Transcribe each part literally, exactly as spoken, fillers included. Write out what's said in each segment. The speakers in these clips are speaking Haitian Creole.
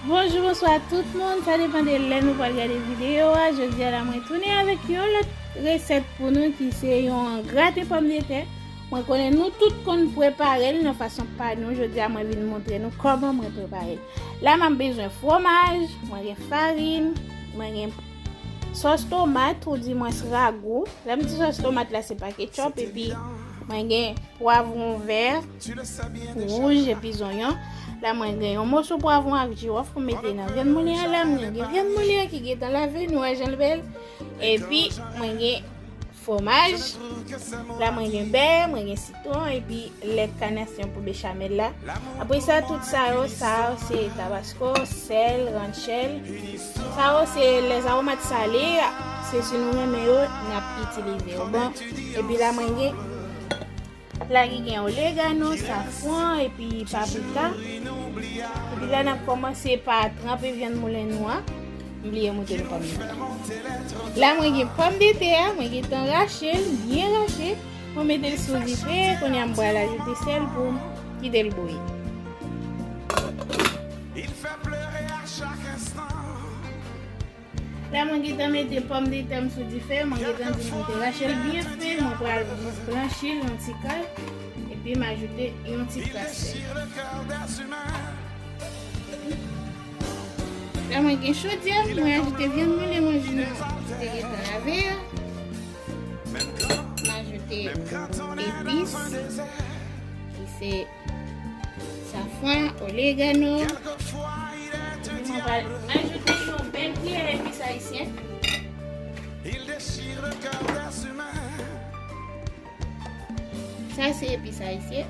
Bonjou, bonswa tout moun. Sa depann de lè nou pral gade videyo a. Jodi a la, mwen tounen avèk yon lòt resèt pou nou ki se yon graten pòmdetè. Mwen konnen nou tout konn prepare l nan fason pa nou. Jodi a, mwen vin montre nou kòman mwen prepare l. La, m ap bezwen fwomaj, mwen gen farin, mwen gen sòs tomat, ou di mwens ragou. Lè m di sòs tomat la, se pa ketchup, epi mwen gen pwavwon vè, wouj epi zonyon. La mwen gen yon moso pwavwon ak jiwòf pou mete nan vyann moulen an. La mwen gen vyann moulen an ki gentan lave, nou wè jan l bèl. Epi mwen gen fwomaj. La mwen gen bè, mwen gen sitwon epi lèt kanasyon pou bechamèl la. Apre sa, tout sa yo, sa yo se tabasko, sèl, ranchèl. Sa yo se les aromates salés, se si nou renmen yo, n ap itilize yo. Bon, epi la mwen gen, la ki gen oregano, safran, epi paprika. Epi la n ap kòmanse pa tranpe vyann moulen nou an. M bliye montre nou pòmdetè. La mwen gen pòmdetè a, mwen gentan rache l, byen rache. Mwen mete l sou dife, kounye a m pral ajoute sèl pou m kite l bouyi. La mwen gentan mete pòmdetè m sou dife, mwen gentan di nou te rache l byen fen, mwen pral blanchi l yon ti kal, epi m ajoute yon ti kras sèl. La mwen gen chodyè m, mwen ajoute vyann moulen mwen ki te gentan lave a. M ajoute epis, ki se safran, oregano. Epi mwen pral ajoute yon bèl kiyè epis ayisyen. Sa se epis ayisyen.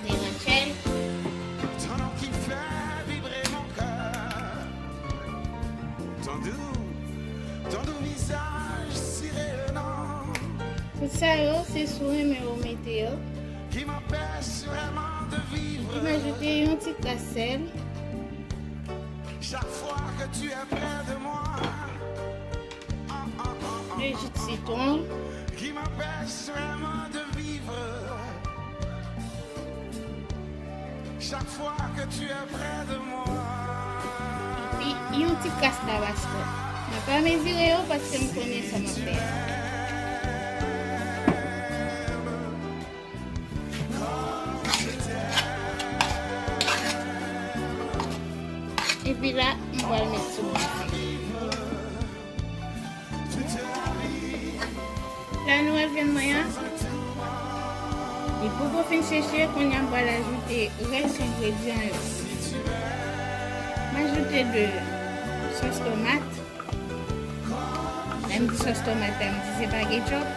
Mwen ranchèl. Tout sa yo, se si w renmen ou mete yo. Epi m ajoute yon ti kras sèl. De ji de sitwon. Epi yon ti kras tabasko. Mwen pa mezire yo paske m konnen sa m ap fè a. Epi la, m pral met sou dife. La nou wè vyann mwen an, li poko fin cheche, kounye a m pral ajoute rès engredyan yo. M ajoute de sòs tomat. Lè m di sòs tomat la, m di se pa ketchup.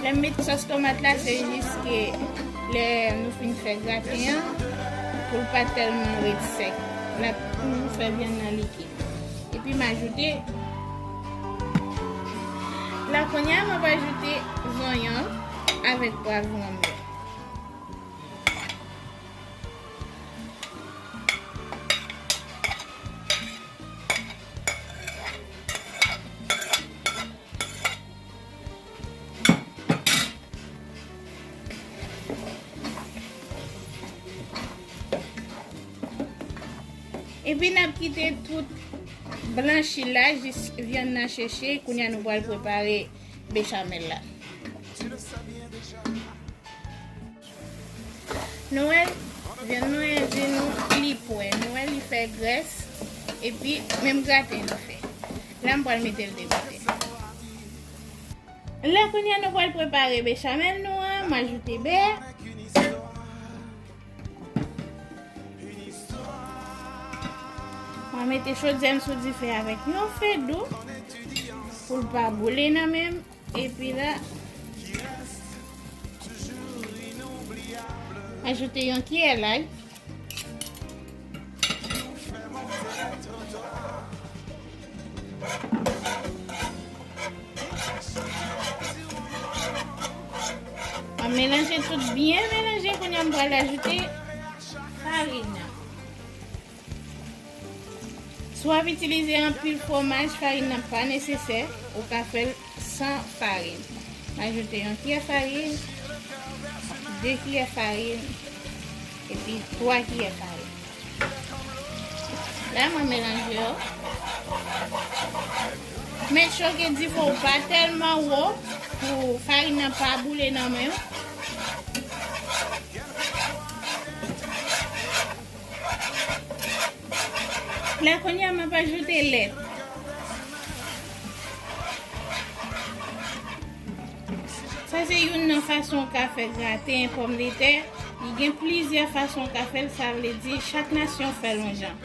Lè m met sòs tomat la, se jis ke lè nou fin fè graten an, pou l pa tèlman ret sèk. L ap toujou fè vyann nan likid. Epi m ajoute, la kounye a, m ap ajoute zonyon avèk pwavwon m yo. Epi n ap kite tout blanchi la jis vyann nan cheche. Kounye a nou pral prepare bechamèl la. Nou wè, vyann nou an di nou li prè. Nou wè li fè grès. Epi, menm graten nou fè. La, m pral mete l de kote. La, kounye a, nou pral prepare bechamèl nou an. M ajoute bè. Mwen mete chodyè m sou dife avèk yon fe dou pou l pa boule nan men m. Epi la, ajoute yon kiyè lay. Mwen melanje tout byen melanje, kounye a m pral ajoute farin nan. Si w ap itilize anpil fwomaj, farin nan pa nesesè, ou ka fè l san farin. M ajoute yon kiyè farin, de kiyè farin, epi twa kiyè farin. La, mwen melanje yo. Men choke dife w pa tèlman wo pou farin nan pa boule nan men w. La, kounye a, m ap ajoute lèt. Sa se youn nan fason w ka fè graten pòmdetè. Li gen plizyè fason w ka fè l, sa vle di chak nasyon fè l yon jan.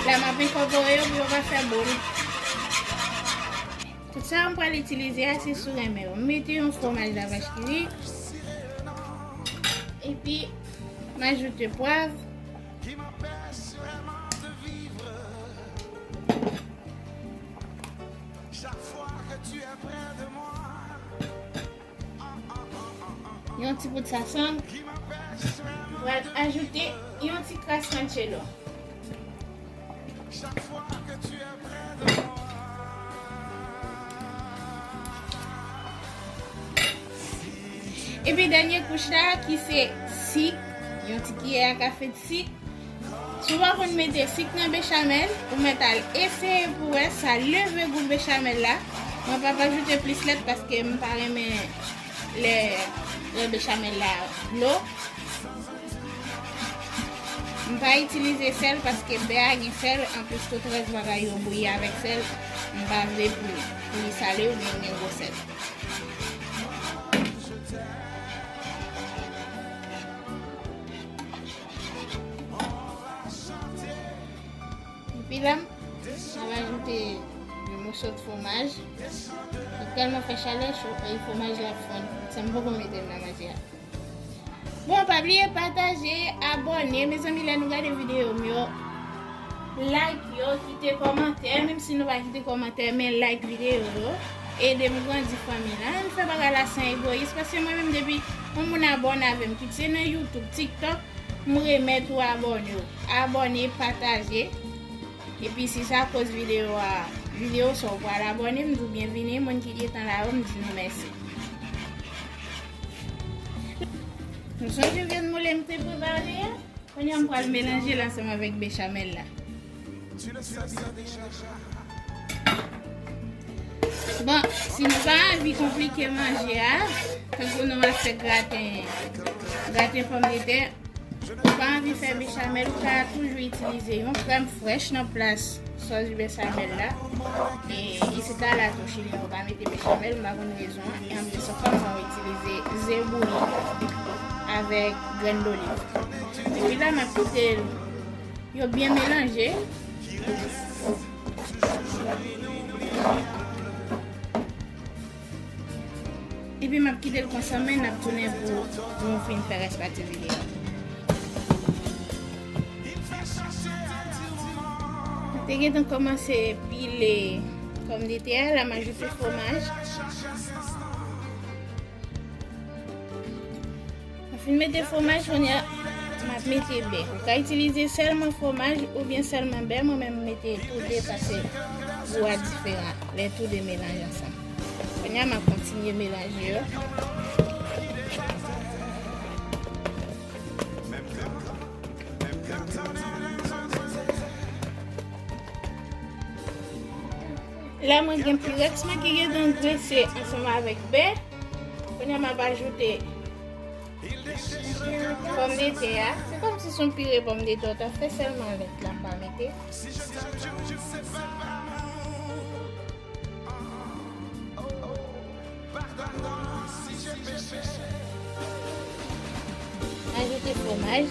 La, m ap enkòpore yo pou yo pa fè boul. Tout sa m pral itilize a, se si w renmen yo. M mete yon fwomaj lavach ki ri. Epi, m ajoute pwav. Yon ti poud sasann. Pral ajoute yon ti kras ranchero. Epi dènye kouch la ki se sik, yon ti kiyè a kafe sik. Si w pa konn mete sik nan bechamèl, ou mèt al eseye pou wè, sa leve gou bechamèl la. Mwen p ap ajoute plis lèt paske m pa renmen lè, lè bechamèl la dlo. M pa itilize sèl paske bè a gen sèl, anplis tout rès bagay yo bouyi avèk sèl. M pa vle pou, pou li sale oubyen gen gwo sèl. Epi la, m ap ajoute yon moso de fwomaj. Li tèlman fè chalè, cho-, e, fwomaj la fonn. Sa m poko mete l nan manje a. Bon, pa bliye pataje, abòne. Mezanmi, lè nou gade videyo m yo, like yo, kite kòmantè. Menm si nou pa kite kòmantè, men like videyo yo. Ede m grandi fanmi la. Ann fè bagay la san egoyis. Paske mwen menm, depi yon moun abòne avè m, kit se nan YouTube, TikTok, m remèt ou abòne w. Abòne, pataje. Epi si sa koz videyo a, videyo sa w pral abòne, m di w byenvini, moun ki gentan la yo, m di nou mèsi. Nou sonje vyann moule m te prepare a? Kounye a m pral melanje l ansanm avèk bechamèl la. Bon, si nou pa anvi konplike manje a, tankou nou ap fè graten, graten pòmdetè, ou pa anvi fè bechamèl, ou ka toujou itilize yon krèm frèch nan plas sòs bechamèl la. E isit la, la tou, Chilyen yo pa mete bechamèl, m pa konn rezon an. E anplis ankò, mwen itilize ze bouyi avèk grenn doliv. Epi la, m ap kite l yo byen melanje. Epi m ap kite l konsa, men n ap tounen pou, pou nou fin fè rès pati videyo. M te gentan kòmanse pile pòmdetè a, la m ajoute fwomaj. Mwen fin mete fwomaj, kounye a, m ap mete bè. Ou ka itilize sèlman fwomaj oubyen sèlman bè. Mwen menm, m mete tou de paske gou a diferan lè tou de melanje ansanm. Kounye a, m ap kontinye melanje yo. La, mwen gen pirèks mwen ki gentan drese ansanm avèk bè. Kounye a, m ap ajoute pòmdetè a. Se kòmsi se yon pire pòmdetè w ta fè, sèlman lèt la m pa mete. Ajoute fwomaj.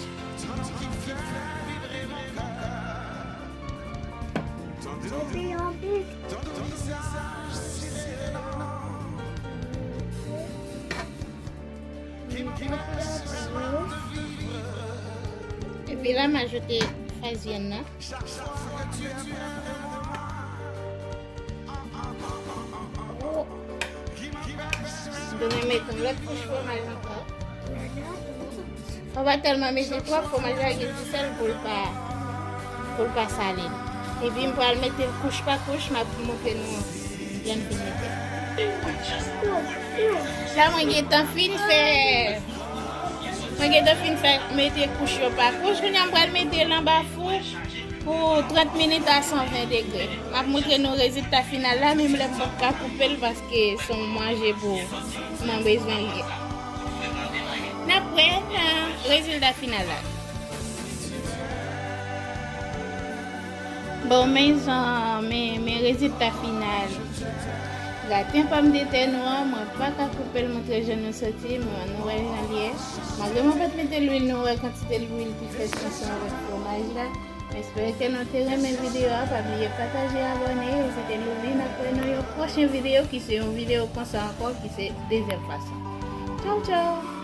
Epi la, m ajoute faz vyann nan. Oh. M bezwen met yon lòt kouch fwomaj ankò. Mwen pa tèlman mete twòp, fwomaj la gen ti sèl pou l pa, pou l pa sale. Epi m pral mete l kouch pa kouch, m ap montre nou lè m fin mete l. La mwen gentan fin fè, mwen gentan fin fè mete kouch yo pa kouch. Kounye a m pral mete l anba fou pou trant minit a san ven degre. M ap montre nou rezilta final la, menm lè m p ap ka koupe l paske se yon manje pou mwen bezwen li ye. N ap wè nan rezilta final la. Bon, men jan, men, men rezilta final. Graten pòmdetè nou an, mwen pa ka koupe l montre jan nou soti, men nou wè jan l ye. Malgre mwen pa t mete lwil, nou wè kantite lwil ki fèt ansanm avèk fwomaj la. M espere ke nou te renmen videyo a, pa bliye pataje, abòne, vizite nou, vin apre nou yon pwochen videyo ki se yon videyo konsa ankò, ki se dezyèm fason. Tchaw, tchaw!